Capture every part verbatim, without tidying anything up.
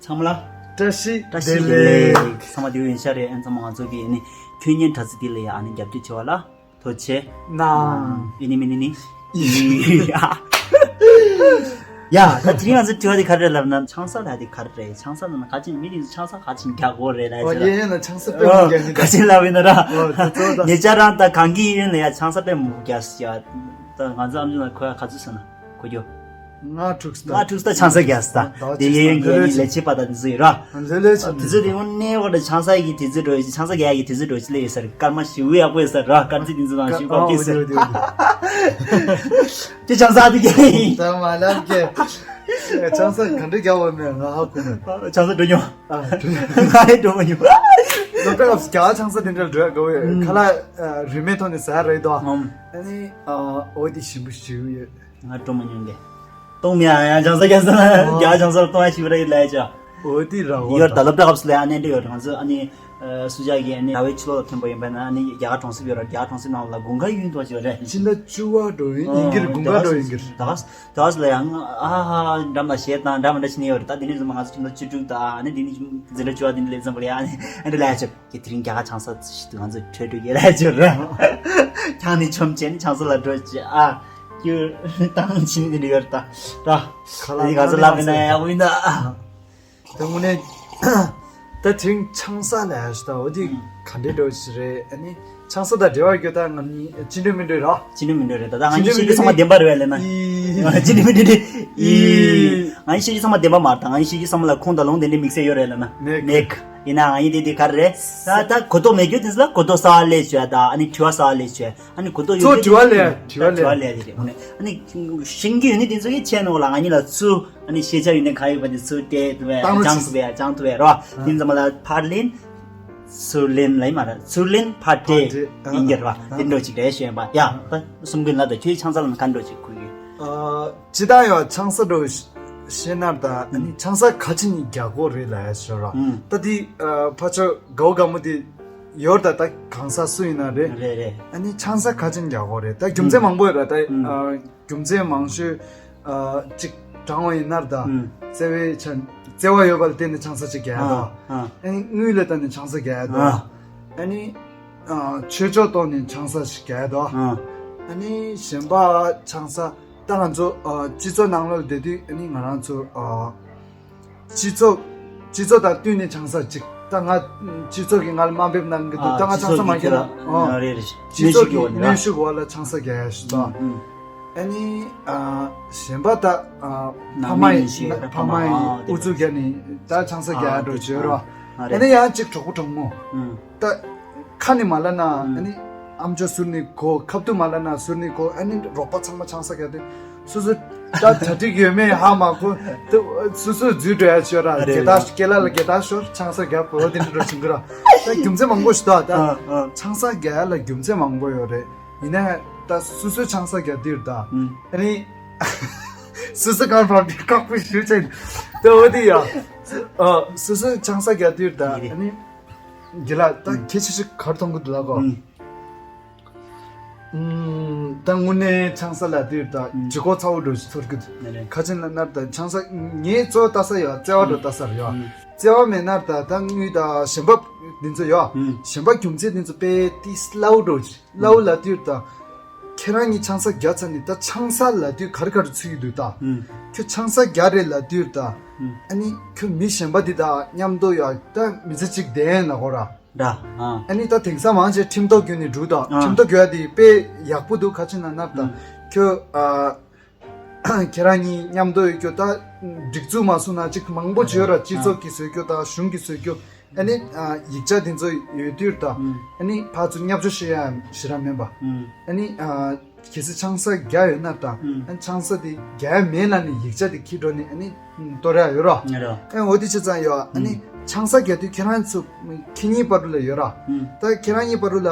ཚང་མ་ལ་བཀྲ་ཤིས་བཀྲ་ཤིས་བདེ་ལེགས། ཚང་མ་བདེ་པོ་ཡིན་ཤག་རེད། ཨ་ནི་ཚང་མ་ང་ཚོ་གི་ཨ་ནི་ཁྱོད་ཉན་དྲ་ཚིགས་འདི་ལ་ཡ་ཨ་ནི་རྒྱབ་སྐྱོར་བྱེད་པ་ལ་ཐུགས་རྗེ་ཆེ་གནང་། ཨེ་ནི་མི་ནི་ནི། ཡ། ད་དེ་རིང་ང་ཚོ་དྲི་བ་དེ་ག་རེ་ལབ་ན་ཆང་ས་ལ་དེ་ག་རེ་རེད། ཆང་ས་ལ་ན་ག་ཅིག་མི་རིགས་ཆང་ས་ག་ཅིག་རྒྱག་དགོས་རེད་ལ། ཨོ་ཡེ་ཡེ་ན་ཆང་ས་དཔེ་མི་རྒྱག་ནི་ད། ག་ཅིག་ལབ་ཡིན་ན་ར། ཨོ་དེ་ཚོ་ད། ཉེ་ཆར་རང་ད་གང་གི་ཡིན་ན་ཡ་ཆང་ས་དཔེ་མི་རྒྱག་ཡ། ད་ང་ཚོ་ཨམ་ཅོག་ན་གོ་ཡ་ག་ཚོད་སོང་ན་གོ་རྒྱུ། ང་དྲུག་ས། ང་དྲུག་ས་ཆང་ས་རྒྱག་ས། ད་དེ་ཡེ་ཡེ་ཡེ་ནི་ལས་བྱེད་པ་དང་དེ་ཚོ་ཡོད་ར། ལས་ལས་ཆེ་དེ་ཚོ་དེ་ངོ་གནས་བར་ཆང་ས་ཡི་དེ་ཚོ་འགྲོ་ཆང་ས་རྒྱག་ཡ་གི་དེ་ཚོ་འགྲོ་ཆི་ལས་ཡོད་ས་རེད། སྐར་མ་ཞིག་ཡག་པོ་ཡོད་ས་ར། སྐར་རྩིས་དེ་ཚོ་ནང་ཞིག་པ་དེ་ཟེར། དེ་ཆང་ས་དེ་རྒྱག་ཡིན། ད་མ་ལབ་ཀྱི། ཆང་ས་ག་འདྲ་རྒྱག་བ་མེད་ང་ཧ་གོ་མེད། ཆང་ས་འགྲོ་མྱོང་། ཨ་འགྲོ་ང་ཡི་འགྲོ་མ་མྱོང་། ལོ་པའི་ཨབ་རྒྱ་ཆང་ས་དེ་འདྲ་འགྲོ་ག་བའི་ཁ་ལག་རིན་མེད་ཐོག་ནས་ཟ་རེད་དོ། ཨ་ནི་འོ་དེ་ཞིམ་པོ་ཞིག་ཡོད། ང་འགྲོ་མ་མྱོང་གི། གཏོང་མི་ཡ་ཡང་ཆང་ས་རྒྱག་ས་ན་རྒྱ་ཆང་ས་ལ་གཏོང་ཡ་ཞིག་རེད་ལས་ཅག་འོ་དེ་ར་འོ་ཡོར་ད་ལབ་ད་ཨབ་སི་ལ་ཨ་ནེ་འདྲ་ཡོར་ང་ཚོ་ཨ་ནི། སུ་ཇཱ་གི་ཨ་ནི་ར་བའི་ཕྱི་ལོགས་ལ་ཐོན་པ་ཡིན་པ་ན་ཨ་ནི་རྒྱ་གར་གྲོང་གསེབ་ཡོད་ར། རྒྱ་གར་གྲོང་གསེབ་ནང་ལ་དགུན་ཁ་ཡུན་དུ་ཞིག་རེད། ཕྱི་ཟླ་བཅུ་པ་འགྲོ་ཡིན་ཨིན་སྒིར་དགུན་ཁ་འགྲོ་ཡིན་སྒིར། ད་ག་ད་ག་ལ་ཡང་ཨ་ཧ་འགྲམ་ལ་ཞེད་དང་འདྲ་མི་འདྲ་ཕྱིན་ཡོད་རེད། ད་དེ་ནས་བཟུང་ང་ཚོ་ཁྱིམ་ཚང་བཅུ་དྲུག་དང་ཨ་ནི་དེ་ནས་འཛིན་གྲྭ་བཅུ་པ་དེ་ནས་ལས་བརྩམས་པ་རེད། ཨ་ནི་ཨ་འདྲ་ལས་ཆོག་གི་དེ་རིང་རྒྱ་གར་ཆང་ས་ཞིག་ཏུ་ང་ཚོ་གྲོས་གྲོས་ཀྱི་ལས་ཆོག་རེད། ཁྱང་ནས་ཆོམ་ཆེན་ཆང་ས་ལ་འགྲོ་ཅེས་ཨ་ཀྱུ་བཏང་ཕྱིན་དེ་འདྲ་ཡོད་རེད། ད་ར་ཁ་ལ་ང་ཚོ་ལབ་ཡིན་ན་ཡག་པོ་ཡིན་ད། ད་དངོས་གནས། ད་དེང་ཆང་ས་ལ་ཡ་ཞུ་ད་འོ་དེ་ག་འདྲའི་འགྲོ་ཞིག་རེད། ཨ་ནི་ཆང་ས་དང་འབྲེལ་བ་ཡོད་ད་ང་གཉིས་ཅི་འདྲ་མི་འདྲ་ར། ཅི་འདྲ་མི་འདྲ་རེད། ད་ད་ང་གཉིས་ཤེས་ཀྱི་ཚང་མ་བདེན་པ་རེད་ལ་ན། ཅི་འདྲ་མི་འདྲ་རེད། ང་གཉིས་ཤེས་ཀྱི་ཚང་མ་བདེན་པ་མ་རེད། ད་ང་གཉིས་ཤེས་ཀྱི་ཚང་མ་ལ་ཁུངས་དང་ལུང་དེ་འདྲའི་དམིགས་བསལ་ཡོད་རེད་ལ་ན། མེད་ཡིན་ན་ང་གཉིས་དེ་དེ་ག་རེ་རེད། ད་ད་གོ་རྟོགས་མེད་རྒྱུ་དེ་ཚོ་ལ་གོ་རྟོགས་གསར་པ་ལས་བྱོས་ད་ཨ་ནི་དྲི་བ་གསར་པ་ལས་བྱོས། ཨ་ནི་གོ་རྟོགས་ཡོད་ཚོ་དྲི་བ་ལས་དྲི་བ་ལས་དྲི་བ་ལས་དེ་རེད། ཨ་ནི་ཤེས་ཀྱི་ཡོད་ནི་དེ་ཚོ་གི་ཆེད་ནོ་ལ་ང་གཉིས་ལ་ཚུ་ཨ་ནི་ཤེས་བྱ་ཡོད་ནི་ག་ཡོད་པ་དེ་ཚུ་སྤྲད་ཐུབ་པས་སྦྱང་ཐུབ་པས་སྦྱང་ཐུབ་པས་རོ། དེ་ཚང་མ་ལ་ཕར་ལེན་ཚུར་ལེན་ལ་ཡིན་མ་རེད། ཚུར་ལེན་ཕར་སྤྲད་ཡིན་གྱི་རོ། དེ་འདྲ་ཅིག་རེད་ཞུ་ཡིན་པ་ཡ། ད་གསུམ་ཀུན་ལ་ད་ཁྱོད་ཆང་ས་ལ་ནི་ག་འདྲ་ཅིག་གོ་གི། ཅི་ད་ཡོད་ཆང་ས་འགྲོ་ཤེས་ན་ད་ཨ་ནི་ཆང་ས་ག་ཅི་ནི་རྒྱག་གོ་རེད་ལ་ཡ་ཞུ་རོ། ད་དེ་ཕ་ཆོ་དགའ་བོ་དགའ་མོ་དེ། ཡོར་ད་ད་གང་ཟག་སུ་ཡིན་ན་རེད། རེད་རེད། ཨ་ནི་ཆང་ས་ག་ཅིག་རྒྱག་དགོས་རེད། ད་རྒྱུ་མཚན་མང་པོ་ཡོད་ར། ད་ཨ་རྒྱུ་མཚན་མང་ཤོས་ཨ་གཅིག་དྲང་བ་ཡིན་ན་ར་ད་ཨ་བརྩེ་བའི་ཆ་བརྩེ་བ་ཡོད་པ་ལ་བརྟེན་ནས་ཆང་ས་ཅིག་རྒྱག་ཡ་ད། ཨ་ཨ་ནི་དངུལ་ལ་བརྟེན་ནས་ཆང་ས་རྒྱག་ཡ་ད། ཨ་ཨ་ནི་ཨ་ཆོས་ཕྱོགས་ཐོག་ནས་ཆང་ས་ཞིག་རྒྱག་ཡ་ད། ཨ་ཨ་ནི་གཞན་པ་ཆང་ས་ད་ང་ཚོ་ཨ་སྤྱི་ཚོགས་ནང་ལོགས་བསྡད་དུས་ཨ་ནི་ང་རང་ཚོ་ཨ། སྤྱི་ཚོགས། སྤྱི་ཚོགས་དང་བསྟུན་ནས་ཆང་ས་གཅིག་ད་ང་སྤྱི་ཚོགས་ཀྱིས་ང་ལ་དམའ་འབེབས་གནང་གི་འདུག་ད་ང་ཆང་ས་མ་སྤྱི་ཚོགས་ཀྱི་ཁྱེར་ལ། ཨ་རེད་རེད། སྤྱི་ཚོགས་ཀྱི་གནོན་ཤུགས་འོག་ལ་ཆང་ས་རྒྱག་ཡ་ཞིག་དང་། ཨ་ནི་ཨ་གཞན་པ་ད་ཨ་ཕ་མ་ཡིན་ཕ་མ་ཡིན་ཨུ་ཚུགས་རྒྱག་ནས་ད་ཆང་ས་རྒྱག་ཡ་འགྲོ་བྱོས་རོགས། ཨ་ནི་ཡང་གཅིག་གྲོགས་པོ་གྲོགས་མོ། ད། ཁ་ནས་མ་ལབ་ན་ཨ་ནི་ཨམ་ཅོག་ཟུར་ནས་གོ། ཁ་ཐུག་མ་ལབ་ན་ཟུར་ནས་གོ། ཨ་ནི་རོགས་པ་ཚང་མ་ཆང་ས་རྒྱག་དུས་སོ་སོ་ད་གྲ་སྒྲིག་ཡོད་མེད་ཧ་མ་གོ། སོ་སོ་འཛུལ་འགྲོ་ཡ་ཆོག་ར། རེད་རྒྱལ་ར། ཐག་སྐེ་ལ་ལ་རྒྱལ་ཐག་ཤོར་ཆང་ས་རྒྱག་གོ་དེ་འདྲ་འགྲོ་བྱུང་གི་ར། ད་རྒྱུ་མཚན་མང་པོ་ཞིག་འདུག་ད་ཨ་ཨ་ཆང་ས་རྒྱག་ཡ་ལ་རྒྱུ་མཚན་མང་པོ་ཡོད་རེད། ཡིན་ན་ད་སོ་སོའི་ཆང་ས་རྒྱག་དུས་ད་ཨ་ཨ་ནི་སོ་སོ་གང་ཕར་འདི་ཁག་པོ་ཞུ་ཆེན་ད་འོ་དེ་ཡ་ཨ་སོ་སོའི་ཆང་ས་རྒྱག་དུས་ད་ཨ་ནི། རྒན་ལགས་ད་ཨུམ། ཁྱེད་ཆ་ཞིག་གར་མཐོང་གི་འདུག་ལ་གོ། ཨུམ། ཨུམ། ད་དངོས་གནས་ཆང་ས་ལ་དུས་ད་ཨུམ། ལྗིད་ཁོག་ཚ་བོ་འགྲོ་ཞིག་ཚོར་གི་འདུག་ནས་རེད། ཁ་ཆེན་ལ་ནར་ད་ཆང་ས་ངའི་གཙོ་བོ་ལྟ་ས་ཡོད་བརྩེ་བ་འགྲོ་ལྟ་སར་ཡོད། ཨུམ། བརྩེ་བ་མེད་ནར་ད་ད་དངུལ་ད་གཞན་པ་འདི་ཚོ་ཡོད། ཨུམ། གཞན་པ་རྒྱུ་མཚན་འདི་ཚོ་དཔེ་ཏི་སླ་བོ་འགྲོ་ཞིག་སླ་བོ་ལ་དུས་ད། ཁྱེད་རང་གཉིས་ཆང་ས་རྒྱག་ཚར་ནས་ད་ཆང་ས་ལ་དུས་ག་རེ་ག་རེ་ཚུད་ཀྱི་འདུག་ད། ཨུམ། ཁྱོད་ཆང་ས་རྒྱག་རེད་ལ་དུས་ད། ཨུམ། ཨ་ནི་ཁྱོད་མི་གཞན་པ་འདི་དང་མཉམ་དུ་ཡ་ད་མི་ཚེ་གཅིག་བསྡད་ན་གོ་ར། ར། ཨ། ཨ་ནི་ད་དེང་སང་མང་ཆེ་ཁྲིམས་ཐོག་བརྒྱུད་ནས་འགྲུག་ད། ཨ། ཁྲིམས་ཐོག་བརྒྱུད་ཡ་དེ་དཔེ་ཡག་པོ་འདུག་ཁ་ཆེ་ན་ནར་ད། ཨུམ། ཁྱོད་ཨ། ཁྱེད་རང་གཉིས་མཉམ་དུ་ཡོད་རྒྱུ་ད། སྒྲིག་འཛུགས་མ་སོང་ན་གཅིག་མང་པོ་བྱོས་ར་སྤྱི་ཚོགས་ཀྱི་བཟོས་རྒྱུ་ད་གཞུང་གི་བཟོས་རྒྱུ། ཨ་ནི་ཨ་ཡིག་ཆ་དེ་ཚོ་ཡོད་དུས་ད། ཨ་ནི་ཕར་ཚུར་བརྙས་བཅོས་བྱེད་ཡ་ཞེ་དྲག་མེད་པ། ཨ་ནི་ཨ་གལ་སྲིད་ཆང་ས་རྒྱག་ཡོད་ན་ད། ཨ་ནི་ཆང་ས་དེ་རྒྱག་ཡ་མེད་ལབ་ནས་ཡིག་ཆ་དེ་འཁྱེར་འགྲོ་ནས་ཨ་ནི་གཏོར་ཡ་ཡོད་རོ། ཨ་ནི་འོ་དེ་བྱས་ཙང་ཡོད་ཨ་ནི་ཆང་ས་རྒྱག་དུས་ཁྱེད་རང་ཚོ་ཁྱེད་གཉིས་བར་དུ་ལ་ཡོད་ར། ད་ཁྱེད་རང་གཉིས་བར་དུ་ལ་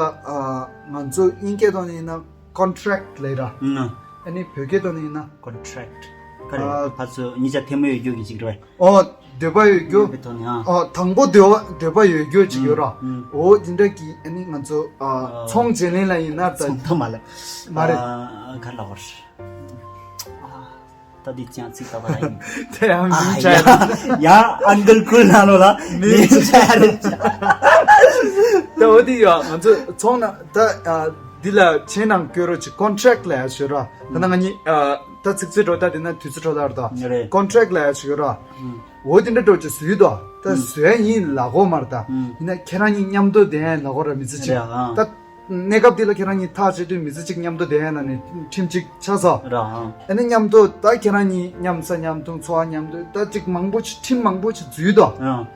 ང་ཚོ་དབྱིན་སྐད་ཐོག་ནས་ཡིན་ན་ཀོན་ཊེག་ལབ་ར། ཨ་ནི་བོད་སྐད་ཐོག་ནས་ཡིན་ན། ཀོན་ཊེག་ག་རེ་ཕར་ཚུར་གཉིས་ཆ་ཐལ་མོ་ཡོད་རྒྱུ་གི་ཅིག་རེད། ཨོ། འདོད་པ་ཡོད་རྒྱུ། ཡོད་པའི་ཐོག་ནས་ཨ། ཨོ། དང་པོ་འདོད་པ་འདོད་པ་ཡོད་རྒྱུ་ཅིག་ཡོད་ར། ཨོ་འདི་འདྲ་གི་ཨ་ནི་ང་ཚོ་ཨ། ཚོང་བརྗེ་ལེན་ལ་ཡིན་ན་ད། ཚོང་ཐ་མ་ལ། མ་རེད། ཨ། ག་ལ་བར། ཨ། ད་འདི་ཅང་ཚིག་ད་བ་ར་ཡིན། དེ་ཡང་མིང་ཆགས་རེད། ཡ་ཡ་ཨང་ཀལ་ཁུལ་ནང་ལོགས་ལ་མིང་ཆགས་རེད། ད་འོ་དེ་ཡོད། ང་ཚོ་ཚོང་ན་ད་ཨ་འདི་ལ་ཆེ་ནང་བསྐྱོད་རོགས་ཅིག་ཀོན་ཊེག་ལ་ཡ་ཞུ་ར། ད་ན་ང་གཉིས་ཨ་ད་ཚིག་རྩིས་འགྲོ་ད་དེ་ན་དུས་ཚོད་འགྲོ་ད་ར་ད་རེད། ཀོན་ཊེག་ལ་ཡ་ཞུ་ར། འོ་དེ་འདྲ་འགྲོ་ཅིག་བཟོས་ད། ད་བཟོས་ཡིན་ལ་གོ་མར་ད། ཡིན་ན་ཁྱེད་རང་གཉིས་མཉམ་དུ་བསྡད་ཡིན་ལ་གོ་ར་མི་ཚེ་གཅིག་རེད་ཨང་། ད་གནས་སྐབས་དེ་ལ་ཁྱེད་རང་གཉིས་ཐག་བཅད་དུས་མི་ཚེ་གཅིག་མཉམ་དུ་བསྡད་ཡ་ན་ནི་ཁྲིམས་གཅིག་ཆགས་སོ། ར་ཨང་། ཨ་ནི་མཉམ་དུ་ད་ཁྱེད་རང་གཉིས་མཉམ་ཟ་མཉམ་འཐུང་འཚོ་བ་མཉམ་དུ་ད་གཅིག་མང་པོ་ཅིག་ཁྲིམས་མང་པོ་ཅིག་འཛུལ་དོ། ར་ཨང་།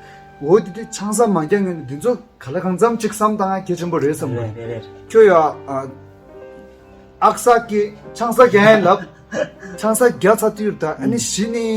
འོ་དེ་དུས་ཆང་ས་མ་རྒྱག་ངེས་ནི་འདི་ཚོ་ག་ལ་གང་འཚམ་ཅིག་བསམ་བཏང་ཡ་གལ་ཆེན་པོ་རེད་བསམ་གི། རེད་རེད་རེད། ཁྱོད་ཡ་ཨ་ཨག་ས་ཀི་ཆང་ས་རྒྱག་ཡ་ལབ། ཆང་ས་རྒྱག་ཚར་དུས་ད་ཨ་ནི་གཞི་ནི།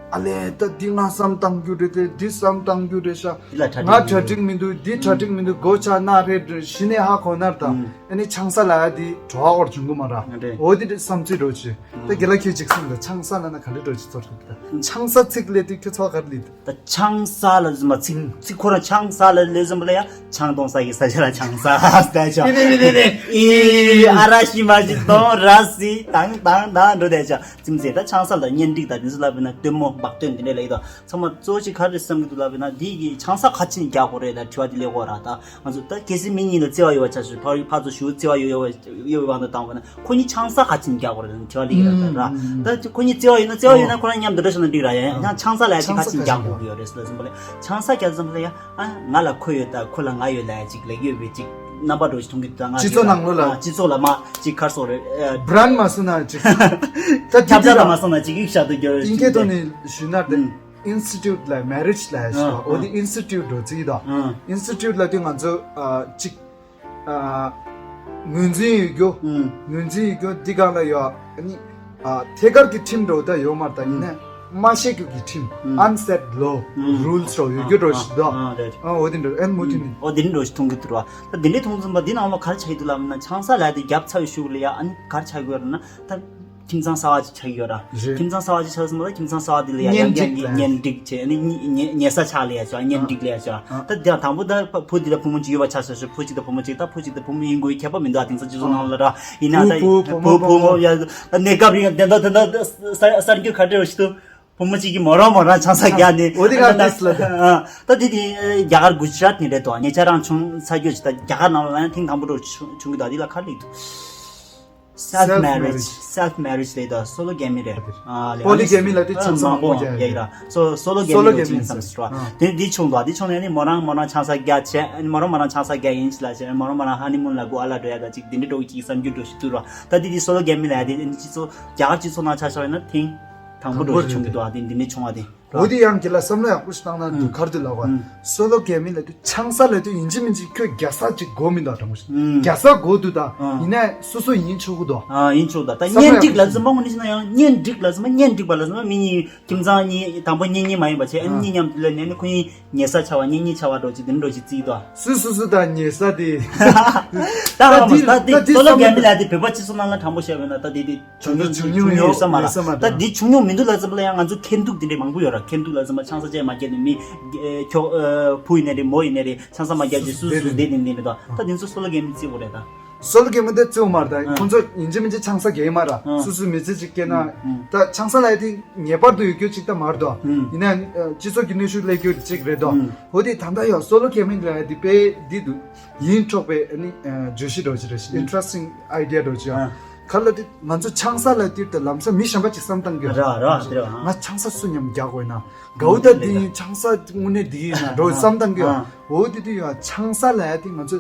ཨ་ལས་ད་འདི་ང་བསམ་བཏང་རྒྱུ་རེད་དེ་འདི་བསམ་བཏང་རྒྱུ་རེད་ཤག་འདི་ལ་གྲ་ང་སྒྲིག་གྲ་མི་འདུག་སྒྲིག་མི་འདུག་འདི་གྲ་སྒྲིག་མི་འདུག་སྒོ་ཆག་ན་རེད་གཞི་ནས་ཧ་གོ་ནར་དང་ཨ་ནི་ཆང་ས་ལ་ཡ་འདི་གྲོགས་སྐོར་བྱུང་གི་མ་ར། འོ་འདི་འདྲ་བསམ་ཚུལ་རོ་ཆེ། ད་དགེ་ལགས་ཁྱོད་ཅིག་གསུངས་ད་ཆང་ས་ལ་ན་ག་ལེ་འགྲོ་ཅིག་ཚོར་ཐུབ་ད། ཆང་ས་ཚིག་ལས་དུས་ཁྱོད་ཚོ་ག་ལེ་འདུག་ད་ཆང་ས་ལ་ཟིན་པ་ཚིག་ཚིག་ཁོ་རང་ཆང་ས་ལ་ལས་ཟིན་པ་ལ་ཡ་ཆང་གཏོང་ས་ཡི་ས་ཆ་ལ་ཆང་ས་ལྟ་ཆ། ནི་ནི་ནི་ནི་ཨི་ཨ་ར་ཤི་མ་ཤི་གཏོང་ར་སི་དང་དང་དང་འགྲོ་བསྡད་ཆ། ཙིམ་ཟེར་ད་ཆང་ས་ལ་གཉེན་སྒྲིག་དང་དེ་ཚོ་ལབ་ན་སྟོན་མོ་བག་སྟོན་དེ་འདྲ་ལ་ཡི་དང་ཚང་མ་གཙོ་ཆེ་ག་རེ་བསམ་གི་འདུག་ལབ་ན་འདི་གི་ཆང་ས་ག་ཅིན་རྒྱག་དགོས་རེད་ད་དྲི་བ་དེ་ལས་གོ་ར་ད་ང་ཚོ་ད་གལ་སྲིད་མི་གཉིས་ལ་བརྩེ་བ་ཡོད་པ་ཆ་ཞུ་ཕ་ཕ་ཚོ་ཞུ་བརྩེ་བ་ཡོད་ཡོད་པ་ཡོད་པའི་དབང་དུ་བཏང་བ་ན། ཁོ་གཉིས་ཆང་ས་ག་ཅིན་རྒྱག་པ་རེད་དྲི་བ་ལི་ཡིན་ལ་ད་ར། ད་ཁོ་གཉིས་བརྩེ་བ་ཡོད་ན་ཁོ་རང་མཉམ་དུ་འགྲོ་ཤོག་ན་འགྲིག་ར་ཡ་ཡང་ཆང་ས་ལ་ཡ་ཅིག་ག་ཅིན་རྒྱག་དགོས་ཀྱི་ཡོད་རེད་ཟེར་ལ་ཟིན་པ་ལས་ཆང་ས་རྒྱག་ཟིན་པ་ལ་ཡ་ཨ་ང་ལ་ཁོ་ཡོད་ད་ཁོ་ལ་ང་ཡོད་ལ་ཡ་ཅིག་ལེགས་ཡོད་པའི་ཅིག་རྣམ་པ་འགྲོ་ཞིག་མཐོང་གི་འདུག་ད་ང་སྤྱི་ཚོགས་ནང་ལོགས་ལ་སྤྱི་ཚོགས་ལ་མ་ཅིག་ཁར་སོགས་རེད་བྷ་རན་མ་སོང་ན་ཅིག་ད་ཁྱབ་བྱ་ལ་མ་སོང་ན་ཅིག་ཡིག་ཤ་དུ་རྒྱོ་ཏིང་ཁེ་ཏོ་ནི་ཞུ་ན་དེ་ཨིན་སི་ཊི་ཊུ་ལ་མེ་རེ་ཇི་ལ་ཞུ་བ་འོ་དེ་ཨིན་སི་ཊི་ཊུ་འགྲོ་རྩིས་དང་ཨིན་སི་ཊི་ཊུ་ལ་དེ་ང་ཚོ་ཅིག་ཨ་ངོས་འཛིན་ཡོད་རྒྱུ། ངོས་འཛིན་ཡོད་རྒྱུ་འདི་གང་ལ་ཡོད། ཨ་ནི་ཨ་ཐད་ཀར་གྱི་ཁྲིམས་འགྲོ་ད་ཡོད་མ་རེད་ད་ཡིན་ན་མ་ཤེས་རྒྱུ་གི་ཁྲིམས་unsaid law rules་རོ་ཡོད་རྒྱུ་འགྲོ་ཞིག་འདུག་ཨ་འོ་དེ་འགྲོ་ཨན་མུ་མཐུད་ནི། འོ་དེ་འདྲ་འགྲོ་ཞིག་མཐོང་གི་འདུག་ར། ད་དེ་འདྲའི་མཐོང་ཙམ་པ་འདི་ནང་ལ་ག་རེ་ཆགས་ཀྱི་འདུག་ལབ་ན་ཆང་ས་ལ་དེ་རྒྱབ་ཚ་བའི་ཤུགས་ལ་ཡ་ཨ་ནི་ག་རེ་ཆགས་ཀྱི་ཡོད་རེད་ན་ད། ཁྱིམ་ཚང་གསར་བ་ཅིག་ཆགས་ཀྱི་ཡོད་ར། རེད། ཁྱིམ་ཚང་གསར་བ་ཅིག་ཆགས་སོང་ན་ཁྱིམ་ཚང་གསར་བ་དེ་ལ་ཡང་གཉེན་ཡང་སྒྲིག་ཡང་གཉེན་བྱས་ནས་ཉེ་ཉེ་ས་ཆགས་ལ་ཡ་ཆགས་གཉེན་སྒྲིག་ལ་ཡ་ཆགས། ད་དེ་དང་པོ་ད་བུ་དེ་ལ་བུ་མོ་ཅིག་ཡོད་པ་ཆགས་ས་ཞོ་བུ་གཅིག་དང་བུ་མོ་གཅིག་ད་བུ་གཅིག་དང་བུ་མོ་ཡིན་དགོས་ཁྱད་པར་མི་འདུག་ཨ་དེང་སང་སྤྱི་ཚོགས་ནང་ལ་ར་ཡིན་ན་ད་བུ་བུ་བུ་མོ་ཡ་ད་གནས་སྐབས་རིང་དེ་འདྲ་དེ་འདྲ་གསར་འགྱུར་ག་འདྲ་ཞིག་ཏུ་བུ་མོ་གཅིག་གིས་མོ་རང་མོ་རང་ཆང་ས་བརྒྱབ་ནས་འོ་དེ་ག་ཨ་ཏིས་ལ་ད་དེ་དེ་རྒྱ་གར་གུ་ཇི་རཱཏ་ནས་རེད་དོ་ཉེ་ཆར་རང་བྱུང་ཚར་རྒྱུ་ཞིག་ད་རྒྱ་གར་ནང་ལ་ཡང་ཐེངས་དང་པོ་འགྲོ་བྱུང་བྱུང་གི་ད་དེ་ལ་ག་རེ་ལབ་ཀྱི་འདུག Self self marriage marriage self marriage ལས་དང་སོ་ལོ་གེ་མི་རེད། ཨ་ལས་པོ་ལི་གེ་མི་ལ་དེ་ཆང་ས་མང་པོ་རྒྱག་ཡ་ར། སོ་སོ་ལོ་གེ་མི་ལ་ཅིག་བསམ་སྲིད་ར། དེ་འདི་ཆུང་དོ་འདི་ཆུང་ནས་ནི་མོ་རང་མོ་རང་ཆང་ས་རྒྱག་བྱས་མོ་རང་མོ་རང་ཆང་ས་རྒྱག་ཡིན་ཅི་ལ་བྱས་མོ་རང་མོ་རང་ཧ་ནི་མུན་ལ་གོ་ཨ་ལ་འགྲོ་ཡ་ད་ཅིག་འདི་འདྲ་འགྲོ་གི་ཅིག་བསམ་རྒྱུ་འགྲོ་ཞིག་འདུག་ར། ད་འདི་འདི་སོ་ལོ་གེ་མི་ལ་ཡ་དེ་འདི་སྤྱི་ཚོགས་རྒྱ་གར་སྤྱི་ཚོགས་ནང་ཆ་བཞག་ཡིན་ན་ཐེངས་དང་པོ་འགྲོ་ཞིག་བྱུང་གི་འདུག་ཨ་དེ་འདི་འདྲ་བྱུང་བ་དེ། འོ་དེ་ཡང་གི་ལ་བསམ་བློ་ཡག་པོ་ཞིག་བཏང་ན་འདུག་གར་དུ་ལ་བ། སོ་ལོ་གེ་མི་ལ་དུ་ཆང་ས་ལ་དུ་ཡིན་གཅིག་མིན་གཅིག་ཁྱོད་རྒྱ་ས་ཅིག་དགོ་མི་འདུག་དྲང་པོ་ཞིག་རྒྱ་ས་དགོ་འདུག་ད་ཡིན་ན་སོ་སོ་ཡིན་ཆོག་གི་འདུག་ཨ་ཡིན་ཆོག་ད་ད་གཉེན་སྒྲིག་ལ་ཟིན་པ་ངོ་ནི་ཞིག་ན་ཡང་གཉེན་སྒྲིག་ལ་ཟིན་པ་གཉེན་སྒྲིག་པ་ལ་ཟིན་པ་མི་གཉིས་ཁྱིམ་ཚང་གཉིས་དང་པོ་གཉེན་ཉེ་མ་ཡིན་པ་བྱས་ཨ་ནི་གཉིས་མཉམ་དུ་ལ་ནས་ནི་ཁོ་གཉིས་ཉེ་ས་ཆ་བ་གཉེན་ཉེ་ཆ་བ་འགྲོ་ཅིག་དེ་འདྲ་འགྲོ་ཅིག་བརྩིས་དོ། སུ་སུ་སུ་ད་ཉེ་ས་དེ། ད་ད་དེ་ད་དེ་ད་དེ་སོ་ལོ་བསམ་གེ་མི་ལ་དེ་བོད་པ་སྤྱི་ཚོགས་ནང་ལ་དྲང་པོ་བཤད་པ་ན་ད་དེ་དེ། བྱུང་བྱུང་མྱོང་ཡོད་བསམ་མ་རེད་བསམ་མ་རེད། ད་འདི་བྱུང་མྱོང་མི་འདུག་ལ་ཙམ་ལ་ཡང་ང་ཚོ་མཁྱེན་འདུག་དེ་འདྲའི་མང་པོ་ཡོད་ར། མཁྱེན་འདུག་ལ་ཙམ་ལ་ཆང་ས་བཅད་མ་བརྒྱབ་ནས་མི་ཁྱོ་བུ་ཡིན་ནའི་རེད་མོ་ཡིན་ནའི་རེད་ཆང་ས་མ་བརྒྱབ་ཅེས་སུ་སུ་བསྡད་དེ་འདི་འདི་འདི་དང་ད་འདི་ཚོ་སོ་ལོ་གེ་མི་བརྩི་དགོས་རེད་ད། སོ་ལོ་གེ་མི་དེ་བརྩི་དགོས་མ་རེད་ད། ཁོང་ཚོ་ཡིན་གཅིག་མིན་གཅིག་ཆང་ས་རྒྱག་མ་ར་སུ་སུ་མི་ཚེ་གཅིག་སྐྱེལ་ན་ད་ཆང་ས་ལ་ཡ་དེ་ངེས་པར་དུ་ཡོད་རྒྱུ་གཅིག་ད་མ་རེད་དོ། ཡིན་ན་སྤྱི་ཚོགས་ཀྱི་གནོན་ཤུགས་སླེབས་རྒྱུ་གཅིག་རེད་དོ། འོ་དེ་ད་ལྟ་ཡོད་སོ་ལོ་གེ་མི་ལ་ཡ་དེ་དཔེ་འདི་འདུག་ཡིན་འཕྲོག་པའི་ཨ་ནི་བརྗོད་གཞི་འདྲ་བོ་ཅིག་རེད་ཤག Interesting idea འདྲ་བོ་ཅིག་ཨ། ག་ལ་དེ་ང་ཚོ་ཆང་ས་ལ་དུས་དེ་ལམ་སང་མི་གཞན་པ་ཅིག་བསམ་བཏང་གི་ར་ར་དེ་ར་ང་ཆང་ས་སུ་མཉམ་རྒྱག་དགོས་ན་དགའ་བོ་ད་འདི་ཡིན་ཆང་ས་དངོས་གནས་འདི་ཡིན་ན་འགྲོ་བསམ་བཏང་གི་འོ་དེ་དུས་ཡང་ཆང་ས་ལ་ཡ་དེ་ང་ཚོ་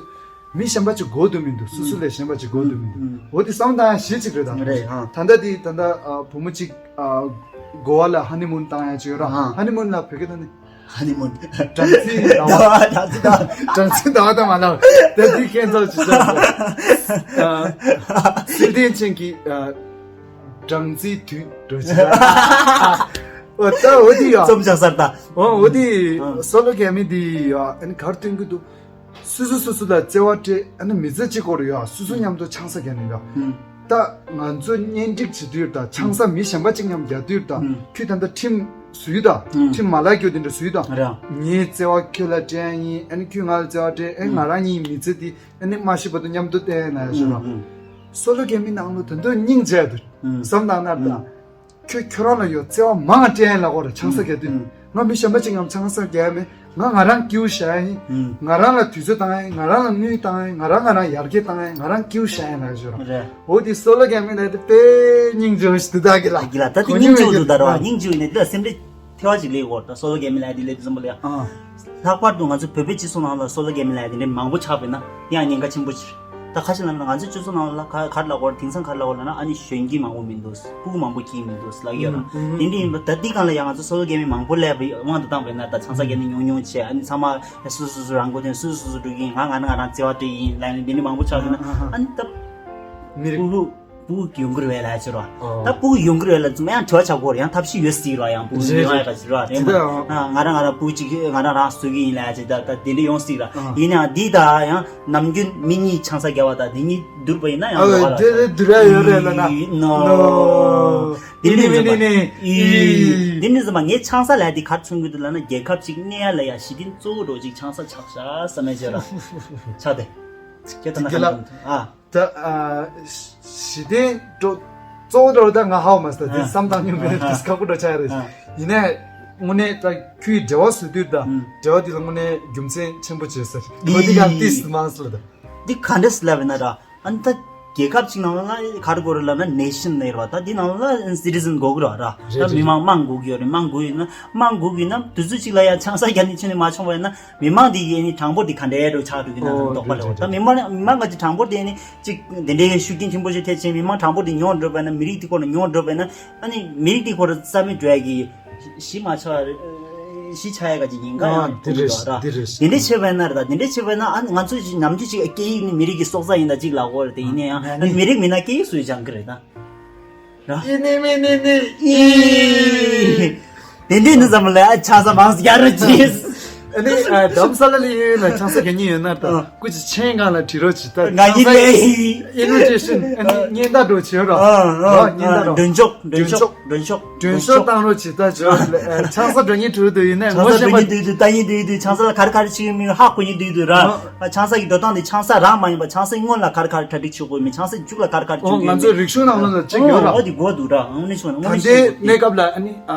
མི་གཞན་པ་ཅིག་དགོས་འདུག་མི་འདུག་སུ་སུ་ལས་གཞན་པ་ཅིག་དགོས་འདུག་མི་འདུག་འོ་དེ་བསམ་བཏང་ཡ་གཞི་ཅིག་རེད་ད། ད་ལྟ་དེ་ད་ལྟ་བུ་མོ་ཅིག་གོ་བ་ལ་ཧ་ནི་མུན་བཏང་ཡ་ཅིག་ཡོད་ར་ཧ་ནི་མུན་ལ་བོད་སྐད་ད་ནི། ཧ་ནི་མུན། སྦྲང་རྩིའི་ཟླ་བ། སྦྲང་རྩིའི་ཟླ་བ། སྦྲང་རྩིའི་ཟླ་བ་དང་མ་ལབ། དེ་དུས་ཁྱེད་ཚོ་ཅི་བྱ། ཨ། སྲིད་དོན་ཅན་གྱི་ཨ། སྦྲང་རྩིའི་དུས་འགྲོ་ཅི། འོ་ད་འོ་དེ་ཡ། རྩོམ་བྱ་སར་ད། འོ་འོ་དེ་ཨ། སོ་ལོ་གེ་མི་དེ་ཡ་ཨ་ནི་གར་སྟོན་གི་འདུག་སུ་སུ་སུ་སུ་ལ་བརྩེ་བ་སྤྲད་ཨ་ནི་མི་ཚེ་གཅིག་སྐོར་ཡོད་སུ་སུ་མཉམ་དུ་ཆང་ས་བརྒྱབ་ནས་ཡོད། ད་ང་ཚོ་གཉེན་སྒྲིག་བྱེད་དུས་ད་ཆང་ས་མི་གཞན་པ་གཅིག་མཉམ་རྒྱག་དུས་ད་ཁྱོད་ད་ལྟ་ཁྲིམས་བཟོས་ད་ཁྲིམས་མ་ལག་རྒྱུ་དེ་འདྲ་བཟོས་ད་ར། ངའི་བརྩེ་བ་ཁྱོད་ལ་སྤྲད་ཡིན་ཨ་ནི་ཁྱོད་ང་ལ་བརྩེ་བ་སྤྲད་ཨེ་ང་རང་གཉིས་མི་ཚེ་འདི་ཨ་ནི་མ་ཤི་བར་དུ་མཉམ་དུ་བསྡད་ན་ཡ་ཞུ་ར། སོ་ལོ་གེ་མི་ནང་ལོ་ད་དུང་སྙིང་རྗེ་དུ་བསམ་ན་ན་ད། ཁྱོད་ཁྱོད་རང་ལ་ཡོད་བརྩེ་བ་མང་ང་སྤྲད་ཡིན་ལབ་དགོས་རེད། ཆང་ས་རྒྱག་དུས། ང་མི་གཞན་པ་ཅིག་ངམ་ཆང་ས་རྒྱག་ཡ་མེད། ང་ང་རང་སྐྱིད་པོ་བཞག་ཡ་ཡིན། ང་རང་ལ་དུས་ཚོད་བཏང་ཡ་ཡིན། ང་རང་ལ་དངུལ་བཏང་ཡ་ཡིན། ང་རང་ང་རང་ཡར་རྒྱས་བཏང་ཡ་ཡིན། ང་རང་སྐྱིད་པོ་བཞག་ཡ་ཡིན་ལབ་ཞོར། རེད། འོ་དེ་སོ་ལོ་གེ་མིང་ལབ་དེ་དཔེ་སྙིང་རྗེ་བོ་ཞིག་འདུག་ད་གི་ལ། ད་གི་ལ་ད་དེ་སྙིང་རྗེ་བོ་འདུག་ད་ར་བ། སྙིང་རྗེ་བོ་ཡིན་ནས་འདི་ལ་སེམས་ཁྲལ་ཐེ་བ་ཅིག་ལས་གོ། ད་སོ་ལོ་གེ་མིང་ལབ་དེ་ལས་དུས་ཙམ་པ་ལ་ཡ། ལྷག་པར་དུ་ང་ཚོ་བོད་པའི་སྤྱི་ཚོགས་ནང་ལ་སོ་ལོ་གེ་མིང་ལབ་དེ་འདྲའི་མང་པོ་ཆགས་པས་ན་དེ་ཡང་ཉེན་ཁ་ཆེན་པོ་ཅིག་རེད། ད་ཁ་ཤས་ལ་ན་ང་ཚོའི་སྤྱི་ཚོགས་ནང་ལ་ག་ག་རེ་ལབ་དགོས་རེད། དེང་སང་ག་རེ་ལབ་དགོས་ལབ་ན་ཨ་ནི་གཞོན་སྐྱེས་མང་པོ་མི་འདུག་སྤུ་གུ་མང་པོ་སྐྱེས་མི་འདུག་ལབ་ཡོད་ར། དེ་འདྲ་ཡིན་པ་ད་འདི་སྒང་ལ་ཡང་ང་ཚོ་སོ་ལོ་གེ་མིང་མང་པོ་སླེབས་པའི་དབང་དུ་བཏང་བས་ན་ད་ཆང་ས་རྒྱག་ནི་ཉུང་ཉུང་བྱས། ཨ་ནི་ཚང་མ་སོ་སོ་སོ་སོ་རང་མགོ་ཐོན། སོ་སོ་སོ་སོ་འགྲོ་གི་ཡིན། ང་ང་ནི་ང་རང་བརྩེ་བ་སྤྲད་ཡིན་ལབ་ནས་འདི་འདྲ་མང་པོ་ཆགས་འདུག་ན་ཨ་ནི་ད་མི་རིགས་སྤུ་གུ་སྤུ་གུ་ཡོང་གི་རེད་བས་ལབ་ཡ་ཅིག་ར། ད་སྤུ་གུ་ཡོང་གི་རེད་ལབ་ཙམ་ཡང་དྲི་བ་ཆགས་ཀྱི་ཡོད་རེད། ཡང་ཐབས་ཤེས་ཡོད་སྲིད་ར། ཡང་སྤུ་གུ་ཡོང་ཡ་ག་ཅིག་ར་རེད་མ། ང་རང་ང་རང་སྤུ་གུ་གཅིག་ང་རང་རང་གསོ་གི་ཡིན་ལབ་ཡ་ཅིག་ད་ད་དེ་འདྲ་ཡོང་སྲིད་ར། ཡིན་ནའང་འདི་ད་ཡང་ནམ་རྒྱུན་མི་གཉིས་ཆང་ས་རྒྱག་པ་ད་དེ་གཉིས་བསྡུར་བ་ཡིན་ན་ཡང་ལོགས་ལ་དེ་རེད་བསྡུར་ཡ་ཡོད་རེད་ལབ་ན་ནོ། དེ་ནི་ནི་ནི་ནི་ཨི། དེ་ནི་ཟེར་མ་ངས་ཆང་ས་ལབ་དེ་ག་རེ་མཚོན་གི་འདུག་ལབ་ན་རྒྱལ་ཁབ་ཅིག་གནས་ཡ་ལ་ཡ་གཞི་རྟེན་གཙོ་བོ་འདྲ་ཅིག་ཆང་ས་ཆགས་ཤག་བསམ་ཡ་ཅིག་ར། ཆགས་ཏེ། ཁྱེད་ལྟ་ན་ག་རེ་འདུག་ཨ། ད་ཨ་གཞི་རྟེན་འགྲོ་གཙོ་བོ་འགྲོ་ད་ང་ཧ་གོ་མ་སོང་། དེ་ཨ་བསམ་བཏང་མྱོང་མེད། ཨ་དེ་ཁག་པོ་འགྲོ་ཆགས་རེད། ཨ་ཡིན་ནའི་དངོས་གནས་ད་ཁྱོད་འབྲེལ་བ་བཟོ་དུས་ད་ཨུམ་འབྲེལ་བ་འདི་ལ་དངོས་གནས་རྒྱུ་མཚན་ཆེན་པོ་བྱས་ཟེར། ཁོ་འདི་ག་ཏིས་མང་སོང་ད། འདི་ག་འདྲས་ལབ་ཡིན་ན་ད་ཨ་ནི་ད་རྒྱལ་ཁབ་ཅིག་ནང་ལ་ག་རེ་དགོས་རེད་ལབ་ན་ནེ་ཤན་ནས་རེད་བ། ད་འདི་ནང་ལ་སི་ཊི་ཟན་དགོས་ཀྱི་རེད་བ་ར། ད་མི་མང་དམངས་དགོས་ཀྱི་ཡོད་རེད། དམངས་དགོས་ཡིན་ན་དམངས་དགོས་ཀྱི་ཡིན་ན་དུས་ཚོད་ཅིག་ལ་ཡ་ཆང་ས་རྒྱག་ནི་ཆུ་ནི་མ་མཆོང་བ་ཡིན་ན། མི་མང་འདི་ཡིན་ནི་གྲངས་འབོར་འདི་ག་འདྲའི་འགྲོ་ཆགས་འགྲོ་གི་ན་ཨོ་རྟོགས་པ་རེད་བ། ད་མི་མང་མི་མང་ག་ཅིག་གྲངས་འབོར་འདི་ཡིན་ནི་ཅིག་འདི་འདྲའི་ཤུགས་རྐྱེན་ཆེན་པོ་ཞིག་ཐེབས་ཕྱིན་མི་མང་གྲངས་འབོར་འདི་ཉུང་འགྲོ་བས་ན་མི་རིགས་འདི་ཁོ་ན་ཉུང་འགྲོ་བས་ན་ཨ་ནི་མི་རིགས་འདི་ཁོ་ར་རྩ་མེད་འགྲོ་ཡ་གི་གཞི་མ་ཆགས་གཞི་ཆགས་ཡ་ག་ཅིག་ཉེན་ཁ་ཡང་ཐུག་གི་འདུག་ར། འདི་རེད་འདི་འདྲ་བྱས་པས་ན་ར། ད་འདི་འདྲ་བྱས་པས་ན་ཨ་ནི་ང་ཚོ་ཅིག་ནམ་རྒྱུན་ཅིག་སྐད་ཡིག་ནི་མི་རིགས་ཀྱི་སྲོག་རྩ་ཡིན་ད་ཅིག་ལབ་དགོས་རེད། དེ་ཡིན་ནའི་ཡང་ཨ་ནི་མི་རིགས་མིན་ན་སྐད་ཡིག་སུས་སྦྱང་གི་རེད་ད། ར། ཨི་ནི་མི་ནི་ནི་ཨི། དེ་འདྲའི་ནི་ཙམ་ལ་ཆང་ས་མང་ས་རྒྱག་རོགས་གྱིས། ཨ་ནི་ཨ་དྷ་རམ་ས་ལ་ལ་ཡོད་ན་ཆང་ས་རྒྱག་མཁན་ཡོད་ན་ད་ཨ་སྐུ་མཁྱེན་མཆན་སྒང་ལ་བྲིས་རོགས་གྱིས། ད་ང་ཡིན་ཆང་ས་ལས་ཨི་ནོ་ཊེ་ཤན་ཨ་ནི་སྙན་དར་འདྲ་བྱེད་རོགས། ཨ་ཨ་རོགས་སྙན་དར་རོགས། མགྲོན་ཤོག་མགྲོན་ཤོག་མགྲོན་ཤོག་མགྲོན་ཤོག་བཏང་རོགས་གྱིས། ད་ཆང་ས་འགྲོ་མཁན་བྲིས་འདུག་ཡིན་ན་ངོ་ཤེས་པ་ཆང་ས་འགྲོ་མཁན་འདུག་འདུག་ལྟ་མཁན་འདུག་འདུག་ཆང་ས་ལ་ག་རེ་ག་རེ་བྱེད་ཀྱི་མིན་ཧ་གོ་མཁན་འདུག་འདུག་ར། ཆང་ས་ཀྱི་འགྲོ་སྟངས་དེ་ཆང་ས་རང་མ་ཡིན་པ་ཆང་ས་སྔོན་ལ་ག་རེ་ག་རེ་གྲ་སྒྲིག་བྱེད་དགོས་མིན། ཆང་ས་མཇུག་ལ་ག་རེ་ག་རེ་བྱེད་དགོས་མིན། ང་ཚོའི་རིག་གཞུང་ནང་ལོགས་ལ་གཅིག་ཡོད་ར། ཨོ་དེ་དགོས་འདུག་ར། དངོས་གནས་བྱུང་ན་དངོས་གནས་ད་ལྟའི་གནས་སྐབས་ལ་ཨ་ནི་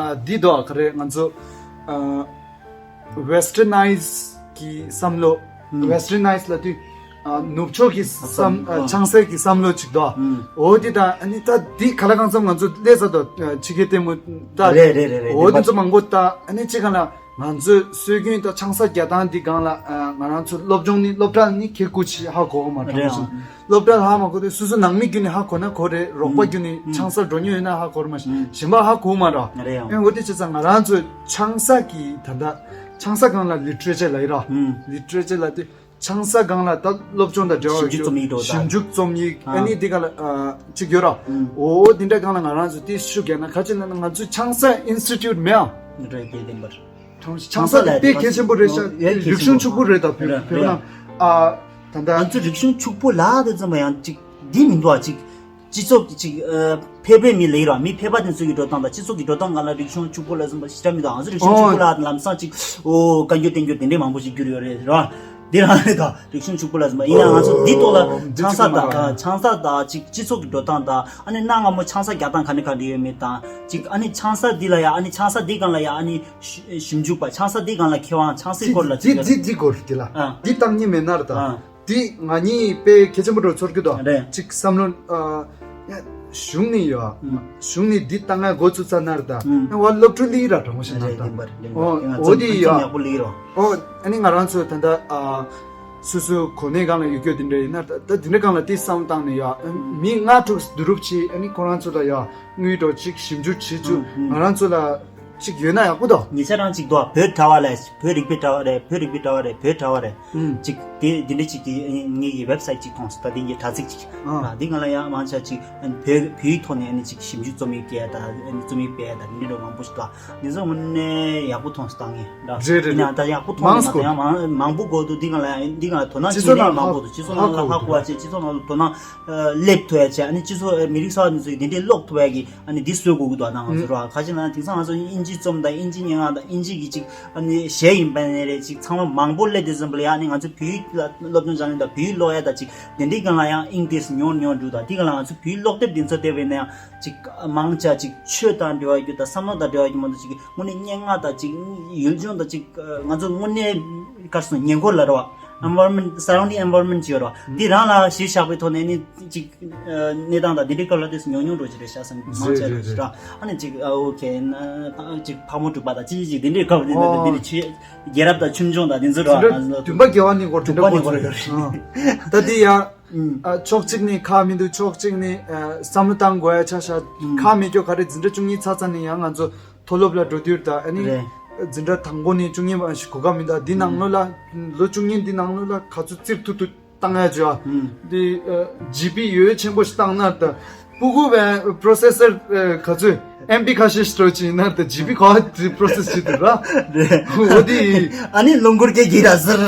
འདི་འདུག་ག་རེ་ང་ཚོ་ཨ་Westernized་གི་བསམ་བློ། Westernized་ལབ་དུས་ཨ་ནུབ་ཕྱོགས་ཀྱི་བསམ་ཨ་ཆང་ས་ཀྱི་བསམ་བློ་གཅིག་འདུག་ག་ཨོ་དེ་དང་ཨ་ནི་ད་འདི་ག་ལ་གང་འཚམ་ང་ཚོ་སླེབས་ཚར་འདུག་ཕྱི་རྒྱལ་ལྟད་མོ་ད་རེད་རེད་རེད་རེད། ཨོ་དེ་ཚོ་མང་པོ་ད་ཨ་ནི་གཅིག་གང་ལ། ང་ཚོས་སྲོལ་རྒྱུན་དང་ཆང་ས་རྒྱག་སྟངས་འདི་སྒང་ལ་ང་རང་ཚོ་སློབ་སྦྱོང་ནི་སློབ་གྲྭ་ནི་ཁེ་ཀུ་ཆི་ཧ་གོ་མ་ཐང་ཞིང་། སློབ་གྲྭ་ལ་ཧ་མ་གོ་དུས་སོ་སོ་ནང་མི་རྒྱུད་ནས་ཧ་གོ་ན་གོ་རེད། རོགས་པ་རྒྱུད་ནས་ཆང་ས་འགྲོ་མྱོང་ཡོད་ན་ཧ་གོ་རེད་མ་གཞན་པ་ཧ་གོ་མ་ར། ཨེ་འོ་དེ་བྱས་ཙང་ང་རང་ཚོ་ཆང་ས་གི་ད་ལྟ་ཆང་ས་སྒང་ལ་ལི་ཊི་རེ་ཅར་ལ་ཡི་ར། ལི་ཊི་རེ་ཅར་ལ་དེ། ཆང་ས་སྒང་ལ་ད་སློབ་སྦྱོང་དང་འབྲེལ་བ་ཞིབ་འཇུག་རྒྱུ་རྩོམ་ཡིག་འགྲོ་ད། ཞིབ་འཇུག་རྩོམ་ཡིག་ཨ་ཨ་ནི་འདི་ག་ལ་ཨ་གཅིག་ཡོད་ར། ཨུམ། འོ་འདི་འདྲ་སྒང་ལ་ང་རང་ཚོ་དེ་ཤུགས་རྒྱག་ན་ག་ཅི་ལབ་ན་ང་ཚོའི་ཆང་ས་ཨིན་སི་ཊི་ཊུཊ་མེད་ཨ། འདྲ་དེ་བདེན་པར། ཆང་ཆང་ས་ས་ལ་དེ་དཔེ་གལ་ཆེན་པོ་རེད་ཤག་ཡ་ཡ་རིག་གཞུང་ཕྱུག་པོ་རེད་ད་བོད་ར་བོད་ར་ནང་ཨ་ད་ད་ང་ཚོ་རིག་གཞུང་ཕྱུག་པོ་ལ་དེ་ཙམ་པ་ཡང་གཅིག་འདི་མི་འདུག་ཨ་གཅིག་སྤྱི་ཚོགས་ཀྱི་ཅིག་ཨ་ཕལ་པའི་མི་ལ་ཡིན་ར། མི་ཕལ་པ་དེ་ཚོ་གི་འགྲོ་སྟངས་དང་སྤྱི་ཚོགས་ཀྱི་འགྲོ་སྟངས་སྒང་ལ་རིག་གཞུང་ཕྱུག་པོ་ལ་ཟིན་པ་ཞེ་དྲག་མི་འདུག་ང་ཚོ་རིག་གཞུང་ཕྱུག་པོ་ལ་ལམ་སང་ཅིག་ཨོ་བཀའ་འགྱུར་བསྟན་འགྱུར་དེ་འདྲས་མང་པོ་ཞིག་བསྒྱུར་ཡོད་རེད་ར། འདི་རང་རེད་ད་རིག་གཞུང་ཕྱུག་པོ་ལ་ཟིན་པ་ཡིན་ན་ང་ཚོ་འདི་ཐོག་ལ་ཆང་ས་དང་ཨ་ཆང་ས་དང་ཅིག་སྤྱི་ཚོགས་ཀྱི་འགྲོ་སྟངས་དང་ཨ་ནི་གནའ་སྔ་མོ་ཆང་ས་རྒྱག་སྟངས་ག་ནས་ག་འདྲ་ཡོད་མེད་དང་ཅིག་ཨ་ནི་ཆང་ས་འདི་ལ་ཡ་ཨ་ནི་ཆང་ས་འདི་སྒང་ལ་ཡ་ཨ་ནི་ཞིབ་འཇུག་པ་ཆང་ས་འདི་སྒང་ལ་མཁས་དབང་ཆང་སའི་སྐོར་ལ་ཅིག་འདི་འདི་འདི་སྐོར་འདི་ལ་ཨ་འདི་བཏང་ཉིན་མེད་ན་ར་ད། ཨ། འདི་ང་གཉིས་དཔེ་གལ་ཆེན་པོ་འགྲོ་ཚོར་གྱི་འདུག་རེད། ཅིག་བསམ་བློ་ཨ་ཡ་གཞུང་ནས་ཡོད་ཨ། ཨུམ། གཞུང་ནས་འདི་བཏང་ང་འགོ་ཚུགས་ཚར་ན་ར་ད། ཨུམ། ཡང་བ་སློབ་ཕྲུག་ལི་ར་དྲང་མོ་ཞིག་ན་ར་རེད་ད། བདེན་པ་རེད་བདེན་པ། ཨོ་ཡང་ཨོ་འདི་ཡོད་ཡག་པོ་ལི་རོ། ཨོ་ཨ་ནི་ང་རང་ཚོ་ད་ལྟ་ཨ་སོ་སོ་གོ་གནས་སྒང་ལ་ཡོད་རྒྱུ་འདི་འདྲ་ཡིན་ན་ད་ད་འདི་འདྲ་སྒང་ལ་དེ་བསམ་བཏང་ནས་ཡོད་ཨ། མི་ལྔ་དྲུག་བསྡུ་རུབ་བྱས་ཨ་ནི་ཁོ་རང་ཚོ་ལ་ཡོད་དངུལ་འགྲོ་ཅིག་ཞིབ་འཇུག་བྱེད་ཚུལ་ཨུམ་ཨུམ། ང་རང་ཚོ་ལ་ཅིག་ཡོད་ན་ཡག་པོ་འདུག་ཉེ་ཆར་རང་ཅིག་འདུག་བོད་དྲ་བ་ལས་བོད་རིག་པའི་དྲ་བ་རེད། བོད་རིག་པའི་དྲ་བ་རེད། བོད་དྲ་བ་རེད། ཨུམ། ཅིག་དེ་དེ་འདྲ་ཅིག་གི་ངེད་ཀྱི་ཝེབ་སའིཊ་ཅིག་མཐོང་སོང་། ད་དེ་ངའི་དྲ་ཚིགས་ཅིག་ཨ། ཨ་དེ་ང་ལ་ཡང་མང་ཆ་ཅིག་བོད་བོད་ཡིག་ཐོག་ནས་ཨ་ནི་ཅིག་ཞིབ་འཇུག་རྩོམ་ཡིག་སྐྱེལ་ཡ་ད་ཨ་ནི་རྩོམ་ཡིག་སྤེལ་ཡ་ད་དེ་འདྲ་མང་པོ་ཞིག་འདུག་དེ་ཚོ་དངོས་གནས་ཡག་པོ་མཐོང་སོང་ད་ངས་ར། རེད་རེད་ཡིན་ནའང་ད་ཡག་པོ་མཐོང་མང་ནས་མ་ད་ཡང་མང་མང་པོ་དགོས་འདུག་འདི་ང་ལ་ཡང་འདི་ང་ལ་དོ་སྣང་སྤྱི་ཚོགས་བྱེད་མཁན་ནང་མང་ཧ་པོ་གོ་འདུག་སྤྱི་ཚོགས་ནང་ལ་ཧ་གོ་བ་བྱས་སྤྱི་ཚོགས་ནང་ལ་དོ་སྣང་སླེབས་ཐུབ་ཡ་བྱས་ཨ་ནི་སྤྱི་ཚོགས་མི་རིགས་གསར་བ་འདི་ཚོ་གི་དེ་འདྲའི་ཀློག་ཐུབ་ཡ་གི་ཨ་ནི་འདི་བཟོ་དགོས་ཀྱི་འདུག་ཨ་ད་ང་ཚོ་ར་ཁ་ཅིག་ན་དེང་སང་ང་ཚོ་དབྱིན་ཇི། རྩོམ་དང་དབྱིན་ཇི་སྙན་ངག་དང་དབྱིན་ཇི་གི་ཅིག་ཨ་ནི་གཞས་ཡིན་པ་ནས་རེད། ཅིག་ཚང་མ་མང་པོ་སླེབས་དུས་ཙམ་པ་ལ་ཡང་ཨ་ནི་ང་ཚོ་བོད་ཡིག་ལ་སློབ་སྦྱོང་སྦྱང་ནས་དང་བོད་ཡིག་ཀློག་ཡ་དང་ཅིག་དེ་འདྲའི་སྒང་ལ་ཡང་དབྱིངས་དེ་ཉུང་ཉུང་འགྲོ། དང་དེ་ག་ལ་ང་ཚོ་བོད་ཡིག་ཀློག་དེབ་འདི་ཚོ་བལྟས་པ་ཡིན་ན་ཡང་ཅིག་མང་ཆེ་ཅིག་ཆོས་དང་འབྲེལ་བ་ཡོད་དང་བསམ་བློ་དང་འབྲེལ་བ་ཡོད་མ་གཏོགས་ཅིག་དངོས་གནས་སྙན་ངག་དང་ཅིག་ཡུལ་ལྗོངས་དང་ཅིག་ང་ཚོ་དངོས་གནས་ག་རེ་ཟེར་ཉེ་འཁོར་ལ་རེད་བ། environment, surrounding environment ཅིག་ཡོད་རེད་བ། འདི་རང་ལ་གཞི་བཞག་པའི་ཐོག་ནས་ནི་ཅིག་གནས་སྟངས་དང་འདི་འདྲའི་སྐབས་ལ་དེ་ཉུང་ཉུང་འགྲོ་གི་རེད་ཤག་བསམ། མང་ཆེ་རེད་ཤག་ར། ཨ་ནི་ཅིག་ཨ་ཨོ་ཁེ་ན་ཅིག་ཕག་མོ་དྲུག་པ་དང་ཅི་ཅི་ཅིག་འདི་འདྲའི་སྐབས་འདི་འདི་འདི་ཆོས་རྒྱལ་རབས་དང་ཆོས་འབྱུང་དང་འདི་ཚོ་ར། འདི་འདྲ་བདུན་པ་དགེ་བ་ནི་སྐོར་དྲུག་པ་ནི་སྐོར་ཡོད་རེད། ད་འདི་ཡང་ཨ་ཕྱོགས་གཅིག་ནི་ཁག་མི་འདུག་ཕྱོགས་གཅིག་ནི་ཨ་བསམ་བློ་བཏང་དགོས་ཡ་ཆ་བཞག་ཁག་མི་སྐྱོ་ག་རེ་འཛིན་གྲྭ་བཅུ་གཉིས་ཚར་ཚར་ནས་ཡང་ང་ཚོ་མཐོ་སློབ་ལ་འགྲོ་དུས་ད་ཨ་ནི་རེད། འཛིན་གྲྭ་དང་པོ་ནས་བཅུ་གཉིས་བར་ཞིག་གོ་སྐབས་མི་འདུག་འདི་ནང་ལོགས་ལ་ལོ་བཅུ་གཉིས་འདི་ནང་ལོགས་ལ་ག་ཚོད་རྩིབ་ཐུར་ཐུར་བཏང་ཡ་བྱོས། འདི་ཨ་ཇི་པི་ཡོད་ཆེན་པོ་ཞིག་བཏང་ན་ད་སྤུ་གུ་བས་པོ་རོ་སེ་སར་ཨ་ག་ཚོད་ཨེམ་པི་ཁ་ཤས་ཤིག་འགྲོ་ཅིག་ཡིན་ན་ད་ཇི་པི་ག་བ་འདི་པོ་རོ་སེ་སི་བྱེད་དུ་ར། རེད། འོ་འདི་ཨ་ནི་ལུང་སྐོར་སྐད་ཀྱི་ར་ཟེར་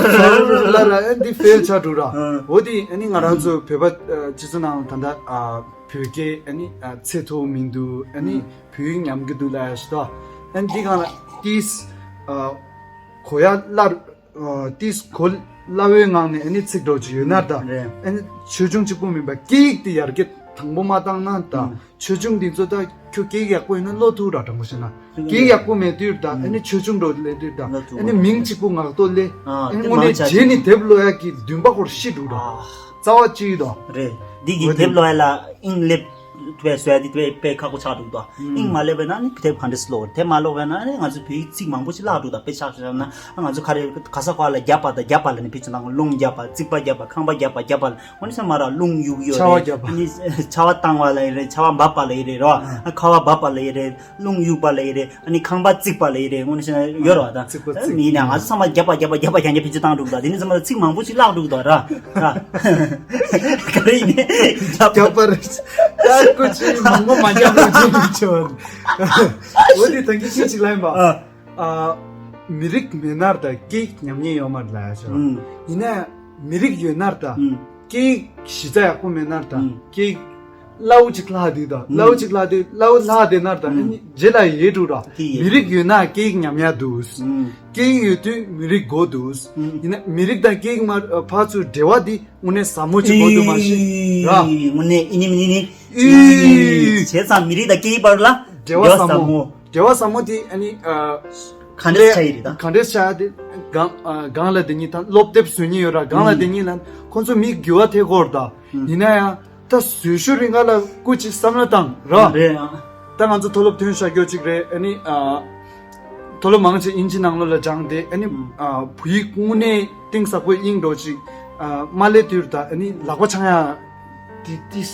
ལ་ར་ཨ་འདི་ཕེལ་ཆགས་འགྲོ་ར། འོ་འདི་ཨ་ནི་ང་རང་ཚོ་བོད་པ་ཨ་སྤྱི་ཚོགས་ནང་ད་ལྟ་ཨ་བོད་སྐད་ཨ་ནི་ཨ་ཚད་མཐོ་མི་འདུག་ཨ་ནི། བོད་ཡིག་ཉམས་ཀྱི་འདུག་ལབ་ཡ་ཞིག་དང་། ཨ་ནི་འདི་སྒང་ལ་ཏིས་ཨ་གོ་ཡ་སླ་ཨ་ཏིས་གོ་སླ་བོའི་ངང་ནས་ཨ་ནི་ཚིག་འགྲོ་ཅིག་ཡོད་ན་ད། རེད། ཨ་ནི་ཆོས་འབྱུང་གཅིག་པུ་མིན་པ་སྐད་ཡིག་དེ་ཡར་རྒྱས་དང་པོ་མ་བཏང་ན་ད། ཨང་། ཆོས་འབྱུང་འདི་ཚོ་ད་ཁྱོད་སྐད་ཡིག་ཡག་པོ་ཡིན་ན་ཀློག་ཐུབ་ར། དྲང་པོ་བཤད་ན་སྐད་ཡིག་ཡག་པོ་མེད་དུས་ད། ཨ་ནི་ཆོས་འབྱུང་འགྲོ་ལས་དུས་ད། ཀློག་ཐུབ་ཨ་ནི་མིང་གཅིག་པུ་ངག་ཐོག་ལས། ཨ་ཨ་ནི་དེ་དངོས་མང་གནས་ཆ་རྗེས་ནས་ཅིག་དེབ་ཀློག་ཡ་གི་འདུན་པ་ཁོར་ཤི་འགྲོ་ར། ཨ། རྩ་བ་གཅིག་དང་། རེད། འདི་གི་དེབ་ཀློག་ཡ་ལ་དབྱིངས་སླེབས་ཐུབ་པའི་བཟོ་ཡ་དེ་དཔེ་དཔེ་ཁག་པོ་ཆགས་འདུག་དོ། ཨིན། དབྱིངས་མ་སླེབས་པ་ན་ནི་དེབ་ག་འདྲས་ཀློག་དེབ་མ་ཀློག་པ་ན་ནི་ང་ཚོ་བོད་ཡིག་ཚིག་མང་པོ་ཞིག་བརླག་འགྲོ་དང་། དཔེ་ཆ་བཞག་ན་ང་ཚོ་ག་རེ་ག་ས་ག་ལ་རྒྱབ་པ་དང་རྒྱབ་པ་ལ་ནི་དཔེ་ཆ་ནང་རླུང་རྒྱབ་པ། རྩིག་པ་རྒྱབ་པ། ཁང་པ་རྒྱབ་པ། རྒྱབ་པ་ལ་འོ་ནི་ས་མ་ར་རླུང་གཡུག་ཡོད་ཆར་པ་རེད། རྒྱབ་པ། ཨ་ནི་ཆར་པ་བཏང་བ་ལ་ཡི་རེད། ཆར་པ་འབབ་པ་ལ་ཡི་རེད་རོ། ཨ་ཁ་བ་འབབ་པ་ལ་ཡི་རེད། རླུང་གཡུག་པ་ལ་ཡི་རེད། ཨ་ནི་ཁང་པ་རྩིག་པ་ལ་ཡི་རེད། དངོས་གནས་བཤད་ན་ཡོད་རེད་བ་ད། རྩིག་པ་རྩིག་ཡིན་ན་ང་ཚོ་ཚང་མ་རྒྱབ་པ་རྒྱབ་པ་རྒྱབ་པ་རྒྱབ་རྒྱབ་ཕལ་ཆེར་བཏང་འདུག་ད། དེ་ནི་ཚང་མ་ཚིག་མང་པོ་ཞིག་བརླག་འདུག་ད་ར། ར། ག་རེ་ཡིན་ནའི་རྒྱབ་པ་རེད། ད་སྐུ་ཅི་མང་པོ་མ་རྒྱབ་རོགས་བྱེད་མི་ཆོག་འོ་དེ་ད་གི་ཁྱི་ཅིག་ལན་པ། ཨ། ཨ། མི་རིགས་མེད་ན་ད་སྐད་ཡིག་ཉམས་ཉེན་ཡོད་མ་རེད་ལ་ཡ་ཆོག་ཨུམ། ཡིན་ན་མི་རིགས་ཡོད་ན་ད། ཨུམ། སྐད་ཡིག་གཞི་རྩ་ཡག་པོ་མེད་ན་ད། ཨུམ། སྐད་ཡིག་སླ་བོ་ཅིག་ལྷག་དུས་དང་། ཨུམ། སླ་བོ་ཅིག་ལྷག་དུས་སླ་བོ་ལྷག་བསྡད་ན་ད། ཨུམ། ཨ་ནི་རྗེས་ལ་ཡལ་འགྲོ་ར། སྐད་ཡིག་མི་རིགས་ཡོད་ན་སྐད་ཡིག་ཉམས་ཡག་འདུག་ཨུམ། སྐད་ཡིག་ཡོད་དུས་མི་རིགས་དགོས་འདུག་ཨུམ། ཡིན་ན་མི་རིགས་དང་སྐད་ཡིག་མ་ཕར་ཚུར་འབྲེལ་བ་འདི་དངོས་གནས་ཟབ་མོ་ཅིག་དགོས་འདུག་མ་གཞི་ར། ཨི། དངོས་གནས་ཨི་ནི་མི་ནི་ནི། ཨི། བྱས་ཙང་མི་རིགས་དང་སྐད་ཡིག་བར་ལ་འབྲེལ་བ་ཟབ་མོ། འབྲེལ་བ་ཟབ་མོ་དེ་ཨ་ནི་ཨ། ག་འདྲས་ཆགས་ཡི་རེད་ད། ག་འདྲས་ཆགས་ཡ་དེ་གང་ཨ་གང་ལ་དེ་ཉིད་ད་སློབ་དེབ་བཟོ་མཁན་ཡོད་ར། གང་ལ་དེ་ཉིད་ལ་ཁོང་ཚོ་མི་འགྱུར་བ་ཐེབས་ཀྱི་ཡོད་རེད་ད། ཨུམ། ཡིན་ན་ཡང་ད་བཟོ་ཤུགས་རིང་ག་ལ་སྐུ་ཅིག་བསམ་བློ་བཏང་ར། རེད་ཨ། ད་ང་ཚོ་མཐོ་སློབ་ཐོན་བཞག་རྒྱུ་ཅིག་རེད། ཨ་ནི་ཨ་མཐོ་སློབ་མང་ཆེ་དབྱིན་ཇི་ནང་ལོགས་ལ་སྦྱངས་ཏེ། ཨ་ནི་ཨུམ། ཨ་བོད་ཡིག་དངོས་གནས་གཏིང་ཟབ་པོ་དབྱིངས་འགྲོ་ཅིག་ཨ་མ་སླེབས་དུས་ད་ཨ་ནི་ལག་པ་འཆང་ཡ་དེ་ཏིས་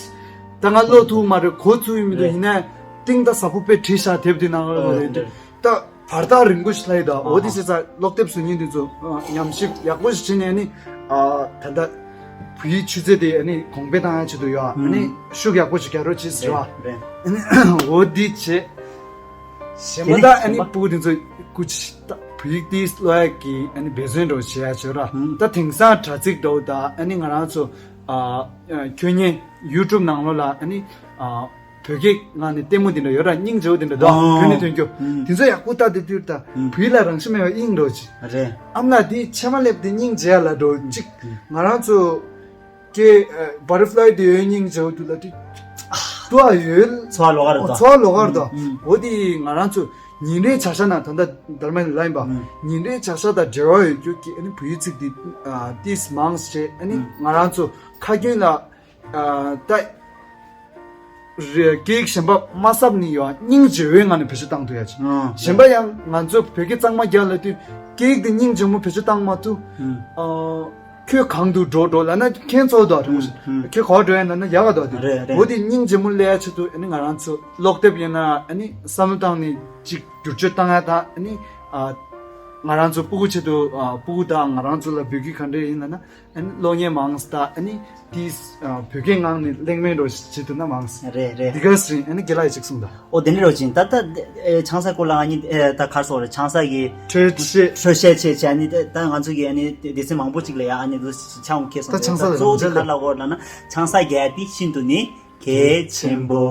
ད་ང་ཀློག་ཐུབ་མ་རེད། གོ་ཚུགས་ཡོད་མི་འདུག་རེད། ཡིན་ན་གཏིང་ད་ཟབ་པོ་དཔེ་བྲིས་ཤག་དེབ་དེ་ནང་ལོགས་ལ་རེད། ཨོ་དེ་ད་བར་ཐག་རིང་པོ་ཞིག་ལྷག་ཡོད་ད། འོ་དེ་ཨ་བྱས་ཙང་སློབ་དེབ་བཟོ་མཁན་དེ་ཚོ་ཨ་ཉམས་ཞིབ་ཡག་པོ་ཞིག་བྱས་ནས། ཨ་ནི་ཨ་ད་ལྟ་བོད་ཡིག་ཆུ་ཚད་དེ་ཨ་ནི་གོང་འཕེལ་བཏང་ཡ་ཆེད་དུ་ཡོད། ཨ་ཨུམ། ནི་ཤུགས་ཡག་པོ་ཞིག་རྒྱག་རོགས་བྱེད་ཟེར་བ། རེད་རེད། ཨ་ནི་འོ་དེ་བྱས། གཞན་པ་ད་ཨ་ནི་སྤུ་གུ་དེ་ཚོ་སྐུ་ཅི་ད་བོད་ཡིག་ཏིས་ཀློག་ཡ་གི་ཨ་ནི་འབད་བརྩོན་འགྲོ་བྱེད་ཡ་བྱོས་ར། ཨུམ། ད་དེང་སང་དྲ་ཚིགས་འགྲོ་ད། ཨ་ནི་ང་རང་ཚོ་ཨ་ཨ་ཁྱོད་ཉིད་ཡུ་ཊུབ་ནང་ལོགས་ལ་ཨ་ནི་ཨ་བོད་སྐད་ངག་ནས་ལྟད་མོ་དེ་འདྲ་ཡོད་ར། སྙིང་རྗེ་བོ་དེ་འདྲ་འདུག་ཨོ། བོད་ནས་ཐོན་རྒྱུ། ཨུམ། དེ་ཚོ་ཡག་པོ་ལྟ་དེ་དུས་ད། ཨུམ། བོད་ཡིག་ལ་རང་ཤུགས་མེད་པ་དབྱིངས་འགྲོ་ཅི། རེད། ཨ་མ་ལགས་དེ་ཕྱེ་མ་ལེབ་དེ་སྙིང་རྗེ་ཡ་ལ་འགྲོ་ཅིག་ཨུམ། ང་རང་ཚོ་སྐད་ཨ་བ་ཊར་ཕ་ལའི་དེ་ཡོད་སྙིང་རྗེ་བོ་དུ་ལ་དེ་དུ་ཨ་ཡོད། འཚོ་བ་ལོགས་ཀ་རེད་དོ། འཚོ་བ་ལོགས་ཀ་རེད་དོ། ཨུམ། འོ་དེ་ང་རང་ཚོ་ཉིན་རེའི་བྱ་གཞག་ནང་ད་ལྟ་དར་མ་ལ་ཡིན་པ། ཨུམ། ཉིན་རེའི་བྱ་གཞག་དང་འབྲེལ་བ་ཡོད་རྒྱུ་གི་ཨ་ནི་བོད་ཡིག་ཚིག་དེ་ཨ་ཏིས་མང་བྱས། ཨ་ནི་ཨུམ། ང་རང་ཚོ་ཁ་རྒྱུན་ལ་ཨ་ད་རེ་སྐད་ཡིག་གཞན་པ་མ་གསབ་ནི་ཡོད། སྙིང་རྗེ་བོའི་ངང་ནས་བེད་སྤྱོད་བཏང་ཐུབ་ཡ་ཅིག་ཨང་། གཞན་པ་ཡང་ང་ཚོ་བོད་སྐད་གཙང་མ་རྒྱག་ལབ་དུས་སྐད་ཡིག་དེ་སྙིང་རྗེ་མོ་བེད་སྤྱོད་བཏང་མ་ཐུབ། ཨང་། ཨ་ཁྱོད་གང་དུ་འགྲོ་འགྲོ་ལབ་ན་ཁྱེད་ཚོ་དོ་རེད། ཨང་། ཁྱོད་ག་པར་འགྲོ་ཡ་ལབ་ན་ཡག་ག་དོ་དེ། རེད་རེད། འོ་དེ་སྙིང་རྗེ་མོ་སླེབས་ཡ་ཆེད་དུ་ཨ་ནི་ང་རང་ཚོ་ཀློག་དེབ་ཡིན་ན་ཨ་ནི་བསམ་བློ་བཏང་ནས་ཅིག་བསྒྱུར་བཅོས་བཏང་ཡ་དང་། ཨ་ནི་ཨ་ང་རང་ཚོ་སྤུ་གུ་ཆེད་དུ་ཨ་སྤུ་གུ་དང་ང་རང་ཚོ་ལ་འབོད་སྐུལ་ག་འདྲ་ཡིན་ལབ་ན། ཨ་ནི་གློག་བརྙན་མང་ཙམ་ལྟ། ཨ་ནི་དེས་ཨ་བོད་སྐད་ངག་ནས་གླེང་མོལ་རོགས་ཞིག་བྱེད་ཐུབ་ན་མང་ཙམ། རེད་རེད། འདི་ག་ཟེར་ཨ་ནི་རྒན་ལགས་ཡིས་ཅིག་གསུངས་དང་། ཨོ་དེ་འདྲ་རོགས་ཅིང་ད་ལྟ་ཨེ་ཆང་ས་སྐོར་ལ་ང་གཉིས་ཨེ་ད་གར་སོང་རེད། ཆང་ས་གི་འཕྲོད་བཤད། འཕྲོད་བཤད་བྱས་བྱས་ཨ་ནི་ད་ད་ང་ཚོ་གི་ཨ་ནི་སྡེ་ཚན་མང་པོ་ཅིག་ལ་ཡང་ཨ་ནི་འདུག་ཆང་ཁེ་སོང་། ད་ཆང་ས་ལ་གཙོ་བོ་དེ་ག་ལ་གོ་ལབ་ན་ཆང་ས་རྒྱག་དེ་ཤིན་ཏུ་ནི། གལ་ཆེན་པོ།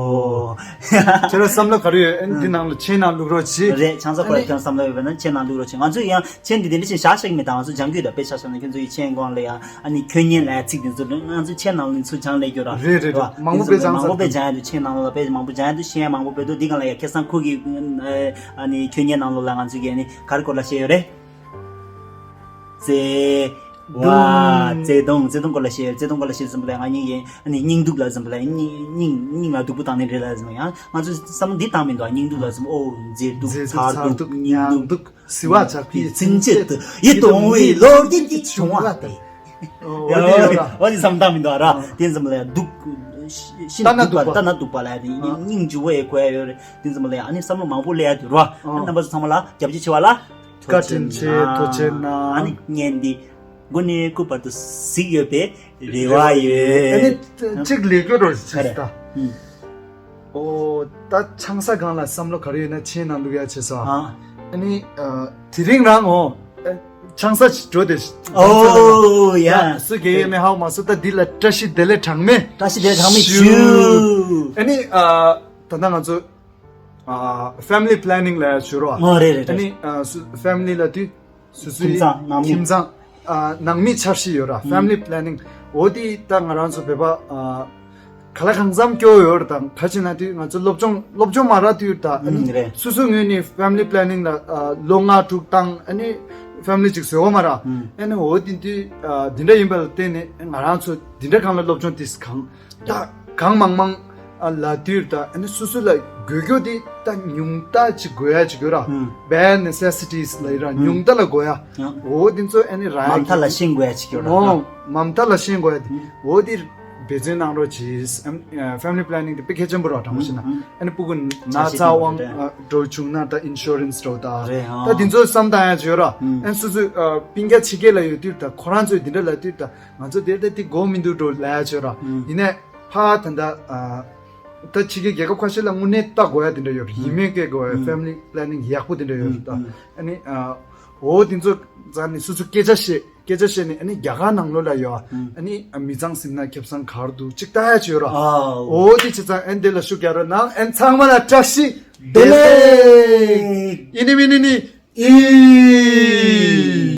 ཁྱེད་རང་བསམ་བློ་ག་རེ་ཡོད། ཨ་ནི་འདི་ནང་ལ་མཆན་ནང་བླུག་རོགས་གྱིས། རེད། ཆང་ས་སྐོར་ལ་ཁྱེད་རང་བསམ་བློ་ཡོད་པ་ན་མཆན་ནང་བླུག་རོགས་གྱིས། ང་ཚོས་ཡང་མཆན་འདི་དེ་འདྲ་ཞིག་བཞག་བཞག་མི་དང་ང་ཚོ་སྦྱང་རྒྱུ་ཡོད་ད། དཔེ་ཆ་བཞག་ན་ཁྱེད་ཚོ་ཡི་མཆན་སྒང་ལ་ཡང་ཨ་ནི་ཁྱོད་ཉན་ལ་ཡ་ཚིག་འདི་ཚོ་ང་ཚོ་མཆན་ནང་ལ་ཚུར་སྦྱང་ལས་རྒྱུ་ར། རེད་རེད་རེད། མང་པོ་དཔེ་སྦྱང་ས་མང་པོ་དཔེ་སྦྱང་ཡ་འདུག་མཆན་ནང་ལ་དཔེ་མང་པོ་སྦྱང་ཡ་འདུག་བཤད་ཡ་མང་པོ་དཔེ་འདུག་འདི་གང་ལ་ཡ་ཁ་སང་ཁོ་གི་ཨ་ནི་ཁྱོད་ཉན་ནང་ལོགས་ལ་ང་ཚོ་གི་ཨ་ནི་ག་རེ་སྐོར་ལ་བཤད་ཡོད་རེད། བརྩེ། ཝ། བརྩེ་དུང་། བརྩེ་དུང་སྐོར་ལ་བཤད། བརྩེ་དུང་སྐོར་ལ་བཤད་ཙམ་པ་ལ་ང་སྙིང་ཡིན། ཨ་ནི་སྙིང་སྡུག་ལ་ཙམ་པ་ལ་སྙིང་སྙིང་སྙིང་ལ་སྡུག་པོ་བཏང་ནི་རེད་ལ་ཙམ། ཡང་ང་ཚོ་བསམ་བློ་འདི་བཏང་མི་འདུག་སྙིང་སྡུག་ལ་ཙམ། ཨོ་མཛེས་སྡུག་མཛེས་སྡུག་མཚར་སྡུག་མཚར་སྡུག་མཉམ་མཉམ་སྡུག་སྡུག་བཟི་བ་ཆགས་པའི་ཚིག་ཚིག་བཅད་དུ་ཡིད་དུ་འོང་བའི་ལོ་རྒྱུས་ཀྱི་བྱུང་བ་སྟེ། ཨོ་འོ་དེ་ཡོད་ར། འོ་དེ་བསམ་བཏང་མི་འདུག་ར། ཨ་དེ་ཙམ་ལ་སྡུག་ཤིན་ལྟ་ན་སྡུག་པ་སྡུག་པ་ལྟ་ན་སྡུག་པ་ལ་ཡ་དེ་ཨ་སྙིང་རྗེ་བོ་ཡི་གོ་ཡ་ཡོད་རེད། དེ་ཙམ་ལ་ཡ་ཨ་ནི་བསམ་བློ་མང་པོ་སླེབས་ཡ་དེ་ར། ཨ་རྣམ་པ་ཚོ་ཚང་མ་ལ་རྒྱབ་སྐྱོར་བྱེད་པ་ལ། བཀའ་དྲིན་ཆེ། ཐུགས་རྗེ་གནང་། ཨ་ནི་བརྙན་འདི་མགོ་ནས་སྐུ་བར་དུ་གཟིགས་ཡོད་པའི་རེ་བ་ཡོད། ཨ་ནི་གཅིག་ལས་སྐྱོ་རོ་ཞིག་ད། ཨོ་ད་ཆང་ས་སྒང་ལ་བསམ་བློ་ག་རེ་ཡོད་ན་མཆན་ནང་བླུག་ཡ་བྱེད་ས། ཨ་ནི་དེ་རིང་རང་ངོ་ཆང་ས་ཞིག་འགྲོ་དེ། ཨོ་ཡ། སུ་གེ་ཡེ་མེ་ཧའོ་མ་སུ་ད་འདི་ལ་བཀྲ་ཤིས་བདེ་ལེགས་གྲངས་མེད། བཀྲ་ཤིས་བདེ་ལེགས་གྲངས་མེད་ཞུ། ཨ་ནི་ད་ལྟ་ང་ཚོ་ཨ་family planning་ལ་ཞུ་རོགས། ཨ་རེད་རེད་རེད། ཨ་ནི་ཨ་སུ་family་ལ་དུས་སུ་སུའི་ཁྱིམ་ཚང་ནང་མི། ཁྱིམ་ཚང་ཨ་ནང་མི་འཆར་གཞི་ཡོད་ར། family planning་འོ་དེ་ད་ང་རང་ཚོ་བོད་པ་ཨ་ག་ལ་གང་འཚམ་སྐྱོ་ཡོད་ར། དང་ག་ཅི་ན་དུས་ང་ཚོ་སློབ་སྦྱོང་སློབ་སྦྱོང་མ་རག་དུས་ད་ཨ་ནི་ཨུམ་རེད། སུ་སུ་ངོས་ནས་family planning་ལ་ཨ་ལོ་ལྔ་དྲུག་བཏང་ཨ་ནི་family་ཅིག་བཟོས་འོ་མ་ར། ཨ་ནི་འོ་དེ་དུས་ཨ་དེ་འདྲ་ཡིན་པ་ལ་བརྟེན་ནས་ང་རང་ཚོ་དེ་འདྲ་གང་ལ་སློབ་སྦྱོང་དེ་གང་ད་གང་མང་མང་ཨ་ལ་དུས་ད་ཨ་ནི་སུ་སུ་ལ་དགོས་རྒྱུ་དེ་ད་ཉུང་མཐའ་ཅིག་དགོས་ཡ་ཅིག་དགོས་ར། ཨུམ། bare necessities་ལ་ཡི་ར། ཨུམ། ཉུང་མཐའ་ལ་དགོས་ཡ། ཨུམ། འོ་དེ་ཚོ་ཨ་ནི་ར་མ་མཐའ་ལ་ཤེས་དགོས་ཡ་ཅིག་དགོས་ར། ཨོ་མ་མཐའ་ལ་ཤེས་དགོས་ཡ་དེ་ཨུམ། འོ་དེ་འབད་བརྩོན་གནང་རོགས་གྱིས། ཨམ་ཨ་family planning་དེ་དཔེ་གལ་ཆེན་པོ་ར་དྲང་པོ་བཤད་ན། ཨུམ། ཨ་ནི་སྤུ་གུ་ན་ཆ་ཚ་བའམ་རེད། ཨ་འགྲོ་བྱུང་ན་ད་insurance་འགྲོ་ད། རེད་ཨང་། ད་དེ་ཚོ་བསམ་བཏང་ཡ་ཅིག་ཡོད་ར། ཨུམ། ཨ་ནི་སོ་སོའི་ཨ་སྤུན་ཀྱག་ཕྱི་རྒྱལ་ལ་ཡོད་དུས་ད་ཁོ་རང་ཚོས་དེ་འདྲ་ལ་དུས་ད་ང་ཚོ་དེར་ད་དེ་དགོས་མི་འདུག་འགྲོ་ལ་ཡ་ཅིག་ཡོད་ར། ཨུམ། ཡིན་ནའི་ཕ་ད་ད་ཨ་ད་ཕྱི་རྒྱལ་རྒྱལ་ཁབ་ཁ་ཤས་ལ་དངོས་གནས་ལྟ་དགོས་ཡ་དེ་འདྲ་ཡོད་ར། ཡིན་མིན་སྐད་དགོས་ཡ་family planning་ཡག་པོ་དེ་འདྲ་ཡོད་ར། ད་ཨ་ནི་ཨ་འོ་དེ་ཚོ་རྩ་ནས་སོ་སོ་སྐད་ཆ་བཤད། སྐད་ཆ་བཤད་ནས་ཨ་ནི་རྒྱ་གར་ནང་ལོགས་ལ་ཡོད་ཨ་ནི་མི་ཚང་སེམས་ན་ཁེ་བཟང་ག་རེ་འདུག་ཅིག་ལྟ་ཡ་ཅིག་ཡོད་ར། ཨའོ། འོ་དེ་བྱས་ཙང་ཨ་ནི་དེ་ལ་ཤུགས་རྒྱག་རོགས་གནང་། ཨ་ནི་ཚང་མ་ལ་བཀྲ་ཤིས་བདེ་ལེགས། ཨི་ནི་མི་ནི་ནི་ཨི།